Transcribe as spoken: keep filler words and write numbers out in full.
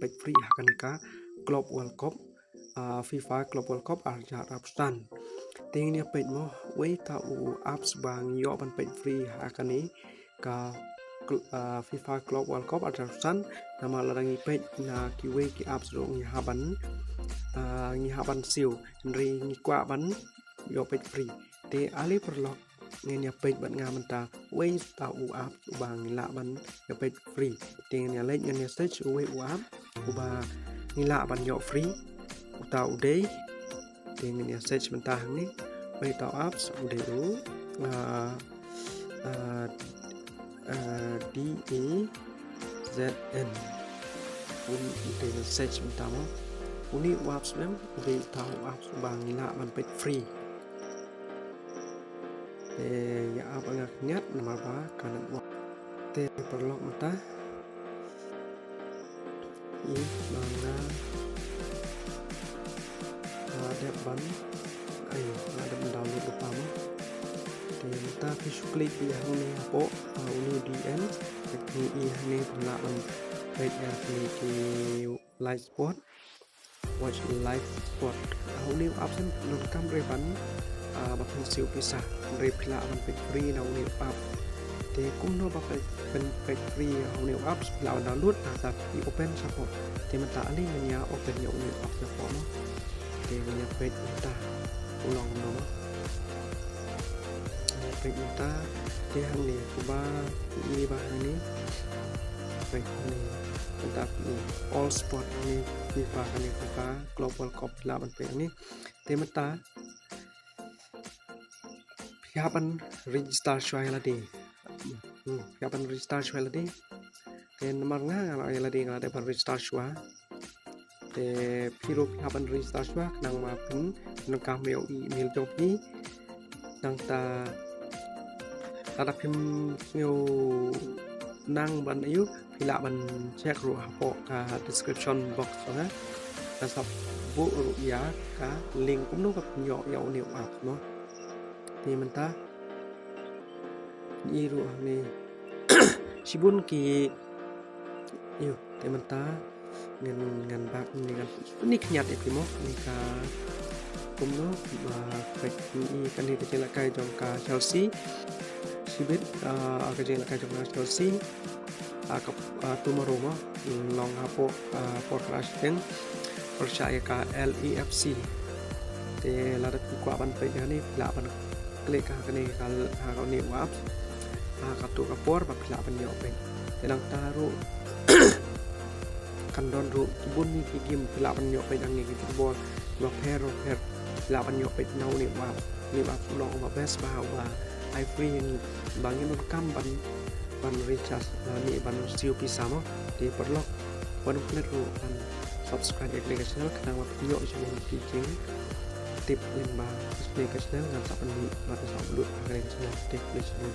peit free ha kane ka Club World Cup, ah, FIFA Club World Cup ar hajar arphew san. Te ngin ïa peit mo, wei uta u apps ba ngi ïoh ban peit free ha kane ka cl-, ah, FIFA Club World Cup ar hajar arphew san. Namar lada ngi peit na kiwei ki apps ruh ngi hap ban, ah, ngi hap ban siew, hynrei ngi kwah ban ïoh peit free. Te ale paralok, ngin ïa peit bad nga mynta wei uta u app uba ngi lah ban ïa peit free. Te ngin ïa leit, ngin ïa search uwei u app uba ngi lah ban ïoh free. Uta u dei, te ngin ïa search mynta hangne. Wei uta u apps u dei u, ah, ah, ah, D E Z N. Un u dei, ngin search mynta mo. Une u apps mem u dei uta u apps uba ngi lah ban peit free. Te ïa app nga khyndiat namar ba ka network. Te paralok mynta i ba nga, nga dep ban, ai, nga dep ban download lypa mo. Te mynta phi shu klik ïa hangne hapoh, ah, une D N. Te phi i hangne phi lah ban peit ïa kine ki live sport. Watch live sport. Ah, une u apps donkam re ban, ah, ba phin siew pisa. Re phi lah ban peit free na une u app. Te kumno ba phin peit free na une u apps, phi lah ban download, nangta phi open shapoh. Te mynta ale ngin ïa open ïa une u apps shapoh mo. Te ngin ïa peit mynta u long kumno mo. Peit mynta, te hangne kumba i ba hangne. Peit hangne. Mynta peit all sport hangne, FIFA hangne, FIFA Club World Cup lah ban peit hangne. Te mynta phi hap ban register shuwa ïa lade. Hmm, phi hap ban register shuwa ïa lade. Te namar nga, nga la ïa lade, nga la dep ban register shuwa. Te phi ruh phi hap ban register shuwa khnang ba phin donkam ïa u email jong phi. Nangta lada phim sngew nang ban ïoh, phi lah ban check ruh hapoh ka description box jong nga. Nga sa buh ruh ïa ka link kumno ba phin ïoh ïa une u app mo. Te mynta i ruh hangne shibun ki, ïoh, te mynta ngan, ngan back ne ngan pyni khyndiat ïa phi mo, ne ka kumno ba peit i kane ka jingïalehkai jong ka Chelsea. Shibit, ah, ka jingïalehkai jong ka Chelsea. Ah, ka, ah, tomorrow mo, long hapoh, ah, por khat shiteng pyrshah ïa ka L A F C. Te lada phi kwah ban peit ïa kane, phi lah ban klik ha kane ka, ha kane u apps. Ha kato ka por ba phi lah ban ïoh peit. Te nangta ruh kan don ruh bun ki game phi lah ban ïoh peit, hangne ki football bapher bapher phi lah ban ïoh peit na une u apps. Une u apps u long uba best bha, uba ai free, ba ngim donkam ban, ban recharge lane ban siew pisa mo. Te paralok, wat klet ruh ban subscribe ïa kane ka channel khnang ba phin ïoh shibun ki jingtip lyngba kane ka channel, ngan sa pynmih bad ngan sa upload ha kane ka channel. Te khublei shibun.